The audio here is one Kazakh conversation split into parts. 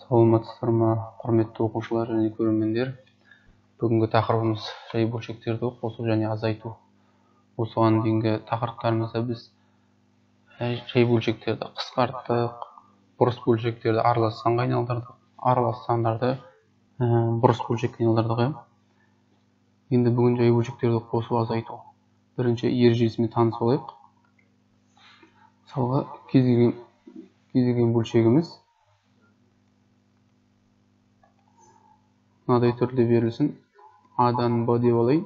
Саламатсыздар ма, құрметті оқушылар және көрермендер. Бүгінгі тақырыбымыз жай бөлшектерді қосу және азайту. Осыған дейінгі тақырыптарымызда біз жай бөлшектерді қысқарттық, бұрыс бөлшектерді аралас санға айналдырдық, аралас сандарды бұрыс бөлшекке айналдырдық. Енді бүгін жай бөлшектерді қосу, азайту. Бірінші ережесімен танысып алайық. Мысалға, кез келген бөлшегіміз мынадай түрде берілсін. А-дан Б деп алайын.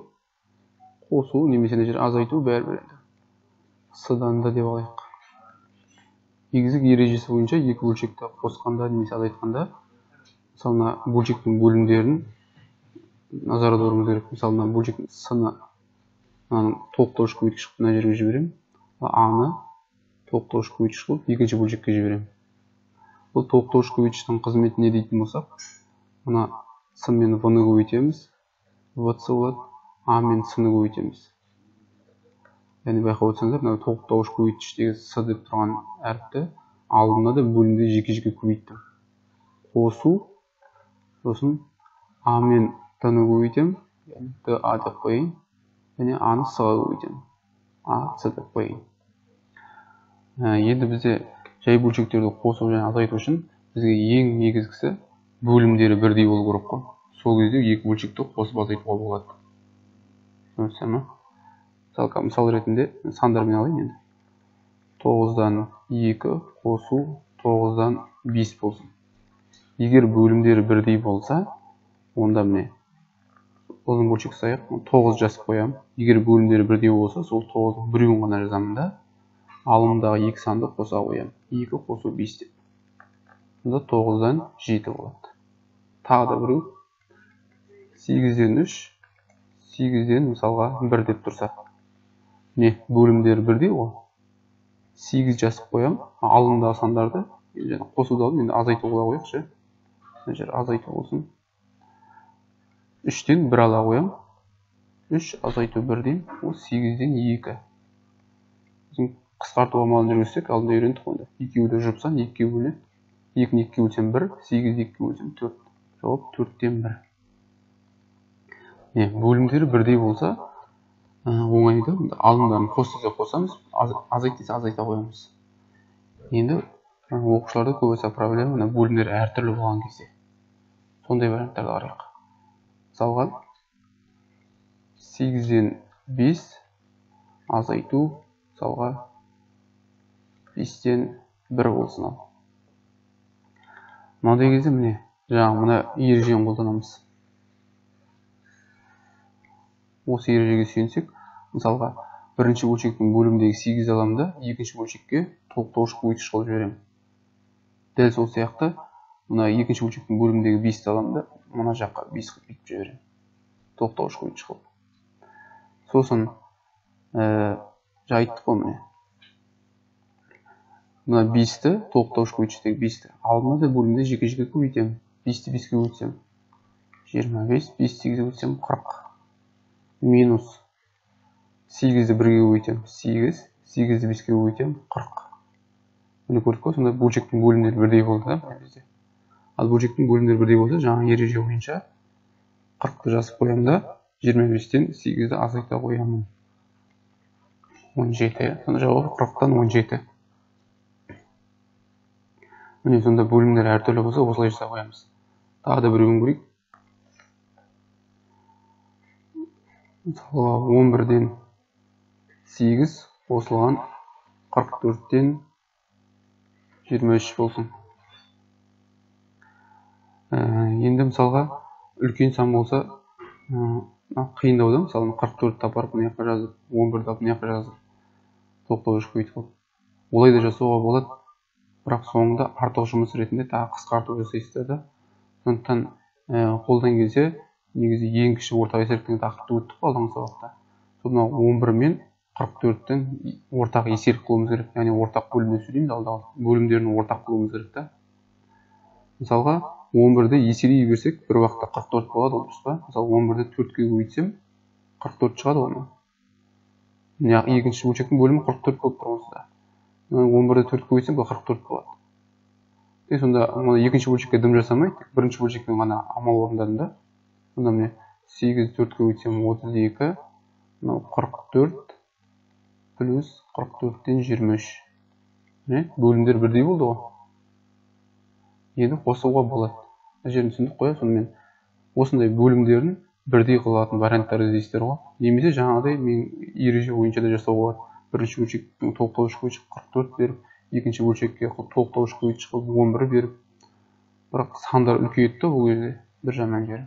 Қосу немесе мына жер азайту бәрібір енді. С-дан Д деп алайық. Негізгі ережесі бойынша екі бөлшекті қосқанда немесе азайтқанда, мысалы, мына бөлшектің бөлімдерін назар аударуымыз керек. Мысалы, мына бөлшектің С-ны мынаның тоқтауыш көбейткіш қылып мына жерге жіберемін. А-ны тоқтауыш көбейткіш қылып екінші бөлшекке жіберемін. Бұл тоқтауыш көбейткіштің қызметі не дейтін болсақ, мына С мен В-ны көбейтеміз, В С болады, А мен С-ны көбейтеміз. Яғни байқап отырсаңыздар, мына тоқтауыш көбейткіштегі С деп тұрған әріпті алдына да бөлімде жеке-жеке көбейттім. Қосу, сосын А мен Д-ны көбейтемін, яғни Д А деп қояйын, және А-ны С-ға көбейтемін, А С деп қояйын. Енді бізде жай бөлшектерді қосу және азайту үшін бізге ең негізгісі бөлімдері бірдей болу керек қой. Сол кезде екі бөлшекті қосып азайтуға болады. Түсінікті ме? Мысал ретінде сандармен алайын енді. 9-дан 2 қосу 9-дан 5 болсын. Егер бөлімдері бірдей болса, онда міне ұзын бөлшек сайық 9 жазып қоямын. Егер бөлімдері бірдей болса, сол 9-ның біреуін ғана жазамын да, алымдағы екі санды қоса қоямын. 2 қосу 5 деп. Сонда 9-дан 7 болады. Тағы да біреу 8-ден 3, 8-ден мысалға 1 деп тұрса. Не, бөлімдері бірдей ғой. 8 жазып қоямын. Алымдағы сандарды және қосуды алып, енді азайтуға қояйықшы. Мына жер азайту болсын. 3-тен 1 ала қоямын. 3 азайту 1 деймін. Ол 8-ден 2. Біздің қысқарту амалын жүргізсек, алдында үйрендік қой. Екеуі де жұп сан, екіге бөлінеді. 2-ні 2-ге бөлсем 1, 8-ді 2-ге бөлсем 4. Жауап 4-тен 1. Не, бөлімдері бірдей болса, оңай да, алымдарын қос десе қосамыз, азайт десе азайта қоямыз. Енді оқушыларда көбінесе проблема мына бөлімдері әртүрлі болған кезде. Сондай варианттарды қарайық. Мысалға, 8-ден 5 азайту, мысалға, 5-тен 1 болсын ал. Мынадай кезде міне, жаңағы мына ережені қолданамыз. Осы ережеге сүйенсек, мысалға, бірінші бөлшектің бөліміндегі 8 аламын да, екінші бөлшекке тоқтауыш көбейткіш қылып жіберемін. Дәл сол сияқты, мына екінші бөлшектің бөліміндегі 5-ті аламын да, мына жаққа 5 қылып бүйтіп жіберемін. Тоқтауыш көбейткіш қылып. Сосын, жаңа айттық қой міне. Мына 5-ті, тоқтауыш көбейткіштегі 5-ті алдына да бөлімде жеке-жеке көбейтемін. 5-ті 5-ке көбейтсем 25, 5 8-ге көбейтсем 40. Минус 8-ді 1-ге көбейтемін 8, 8-ді 5-ке көбейтемін 40. Міне көрдік қой, сонда бөлшектің бөлімдері бірдей болды да мына бізде. Ал бөлшектің бөлімдері бірдей болса, жаңа ереже бойынша 40-ты жазып қоямын да, 25-тен 8-ді азайта қоямын. 17. Сонда жауабы 40-тан 17. Міне сонда бөлімдер әртүрлі болса, осылай жасап қоямыз. Тағы да біреуін көрейік. Мысалға, 11-ден 8 қосылған 44-тен 23 болсын. Енді мысалға, үлкен сан болса, қиындау да, мысалы, 44-ті апарып мына жаққа жазып, 11-ді алып мына жаққа жазып, тоқтауыш көбейтіп қойып. Олай да жасауға болады, бірақ соңында артық жұмыс ретінде тағы қысқарту жасайсыздар да. Сондықтан қолдан келсе, негізі ең кіші ортақ еселіктің тақырыпты өттік қой алдыңғы сабақта. Сол мынау 11 мен 44-тен ортақ еселік қылуымыз керек. Яғни ортақ бөлімде сөйлейміз, алдағы бөлімдерін ортақ қылуымыз керек та. Мысалға, 11-ді еселей берсек, бір уақытта 44 болады, ол дұрыс па? Мысалы, 11-ді 4-ке көбейтсем, 44 шығады ғой. Мына екінші бөлшектің бөлімі 44 болып тұр осында. 11-ді 4-ке көбейтсем, бұл 44 болады. Тек сонда мына екінші бөлшекке дым жасамай, тек бірінші бөлшекпен ғана амал орындадым да. Сонда міне 8 4-ке көбейтсем 32, мынау 44 плюс 44-тен 23. Міне бөлімдер бірдей болды ғой. Енді қосуға болады. Мына жерін түсіндік қой, сонымен осындай бөлімдерін бірдей қылатын варианттар іздейсіздер ғой. Немесе жаңағыдай мен ереже бойынша да жасауға болады. Бірінші бөлшектің толықтауыш көбейтші 44 беріп, екінші бөлшекке толықтауыш көбейтші қылып 11 беріп. Бірақ сандар үлкейеді да бұл кезде, бір жаман жері.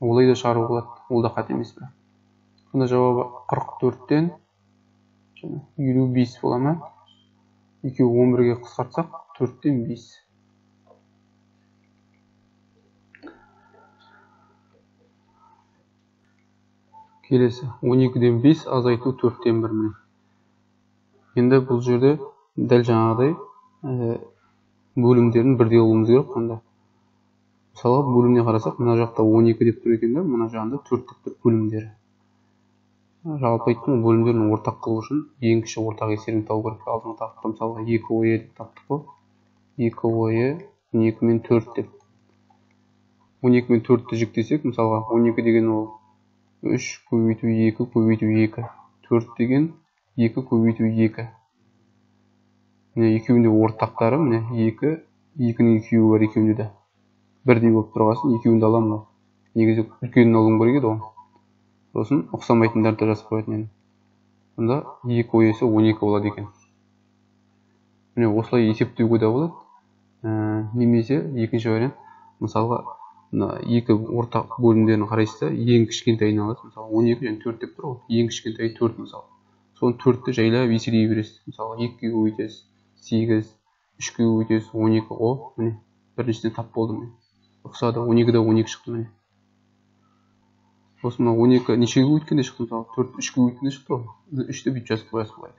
Олай да шығаруға болады, ол да қате емес бірақ. Сонда жауабы 44-тен 55 бола ма? Екеуі 11-ге қысқартсақ, 4-тен 5. Келесі 12-ден 5 азайту 4-тен 1 міне. Енді бұл жерде дәл жаңағыдай бөлімдерін бірдей қылуымыз керек қанда. Мысалға бөліміне қарасақ, мына жақта 12 деп тұр екен да, мына жағында 4 деп тұр бөлімдері. Жалпы айттым, бөлімдерін ортақ қылу үшін ең кіші ортақ есебін табу керек. Алдыңғы тақырыпта мысалға 2 ОЕ деп таптық қой. 2 ОЕ 12 мен 4 деп. 12 мен 4-ті жіктесек, мысалға 12 деген ол 3 көбейту 2 көбейту 2. 4 деген 2 көбейту 2. Міне екеуінде ортақтары, міне 2, 2-нің екеуі бар екеуінде де. Бірдей болып тұрғасын екеуін де аламын ғой. Негізі үлкенін алуым керек еді ғой. Сосын ұқсамайтындарды жазып қоятын едім. Сонда 2 ОЕ-сі 12 болады екен. Міне осылай есептеуге де болады. Немесе екінші вариант, мысалға мына екі ортақ бөлімдерін қарайсыз да, ең кішкентайын аласыз. Мысалы 12 және 4 деп тұр ғой. Ең кішкентайы 4 мысалы. Соны 4-ті жайлап еселей бересіз. Мысалы 2-ге көбейтесіз 8, 3-ге көбейтесіз 12. О, міне біріншісіне тап болдым мен. Ұқсады, 12-де 12 шықты міне. Сосын мына 12 нешеге көбейткенде шықты мысалы? 4 3-ге көбейткенде шықты ғой. 3-ті бүйтіп жазып қоясыз былай.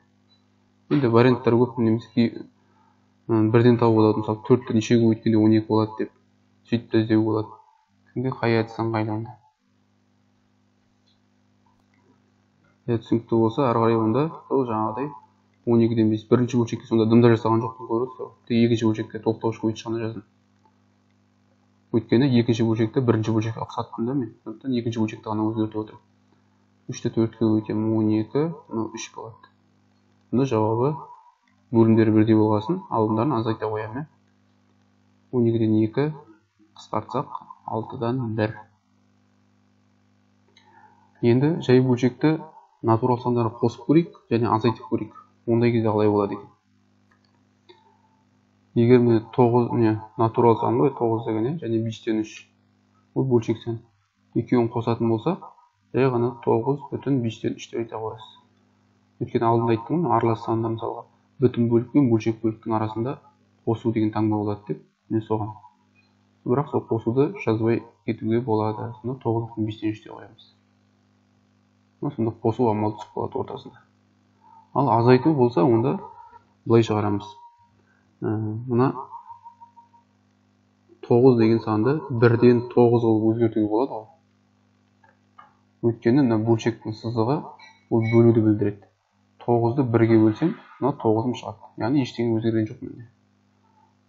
Енді варианттар көп, немесе бірден тауып алады. Мысалы 4-ті нешеге көбейткенде 12 болады деп сөйтіп те іздеуге болады. Кімге қай әдіс ыңғайлы? Түсінікті болса, ары қарай онда сол жаңағыдай 12-ден 5 бірінші бөлшекке сонда дым да жасаған жоқпын, көріп отырсыз ғой. Тек екінші бөлшекке толықтауыш көбейтші ғана жаздым. Өйткені екінші бөлшекті бірінші бөлшекке ұқсаттым да мен. Сондықтан екінші бөлшекті ғана өзгертіп отырмын. 3-ті 4-ке көбейтемін 12, мынау 3 болады. Сонда жауабы бөлімдері бірдей болғасын алымдарын азайта қоямын. 12-ден 2 қысқартсақ 6-дан 1. Енді жай бөлшекті натурал сандарға қосып көрейік және азайтып көрейік. Ондай кезде қалай болады екен? Егер міне 9, міне натурал сан ғой, 9 деген, және 5-тен 3. Бұл бөлшек сан. Екеуін қосатын болсақ, жай ғана 9,5-тен 3 деп айта қоясыз. Өйткені алдында айттым ғой, аралас санда мысалға бүтін бөлік пен бөлшек бөліктің арасында қосу деген таңба болады деп, міне соған. Бірақ сол қосуды жазбай кетуге болады. Сонда 9,5-тен 3 деп қоямыз. Сонда қосу амалы түсіп қалады ортасында. Ал азайту болса, онда былай шығарамыз. Мына 9 деген санды 1-ден 9 қылып өзгертуге болады ғой. Өйткені мына бөлшектің сызығы ол бөлуді білдіреді. 9-ды 1-ге бөлсем, мына 9-ым шығады. Яғни ештеңе өзгерген жоқ менде.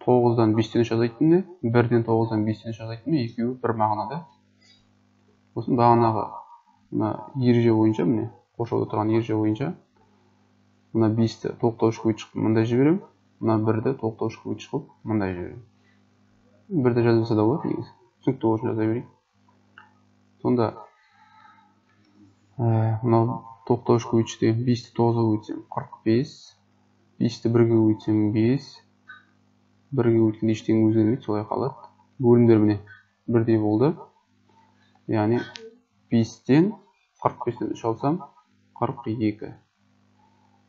9-дан 5-тен 3 азайттым не, 1-ден 9-дан 5-тен 3 азайттым не, екеуі бір мағынада. Сосын бағанағы мына ереже бойынша, міне қоршауда тұрған ереже бойынша мына 5-ті толықтауыш көбейтші қылып мындай жіберемін, мына 1-ді толықтауыш көбейтші қылып мындай жіберемін. 1-ді жазбаса да болады негізі. Түсінікті болсын жаза берейік. Сонда мынау толықтауыш көбейтші деген 5-ті 9-ға көбейтсем 45, 5-ті 1-ге көбейтсем 5, 1-ге көбейткенде ештеңе өзгермейді, солай қалады. Бөлімдер міне бірдей болды. Яғни 5-тен 45-тен 3 алсам 42.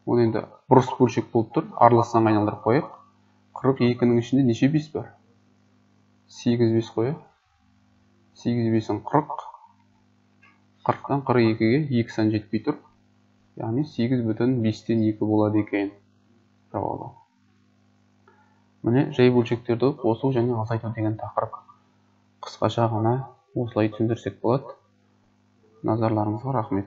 Оны енді бұрыс бөлшек болып тұр, аралас санға айналдырып қояйық. 42-нің ішінде неше 5 бар? 8 5 қояйық. 8 5-ің 40. 40-тан 42-ге 2 сан жетпей тұр. Яғни 8,5-тен 2 болады екен жауабы. Міне жай бөлшектерді қосу және азайту деген тақырып. Қысқаша ғана осылай түсіндірсек болады. Назарларыңызға рахмет.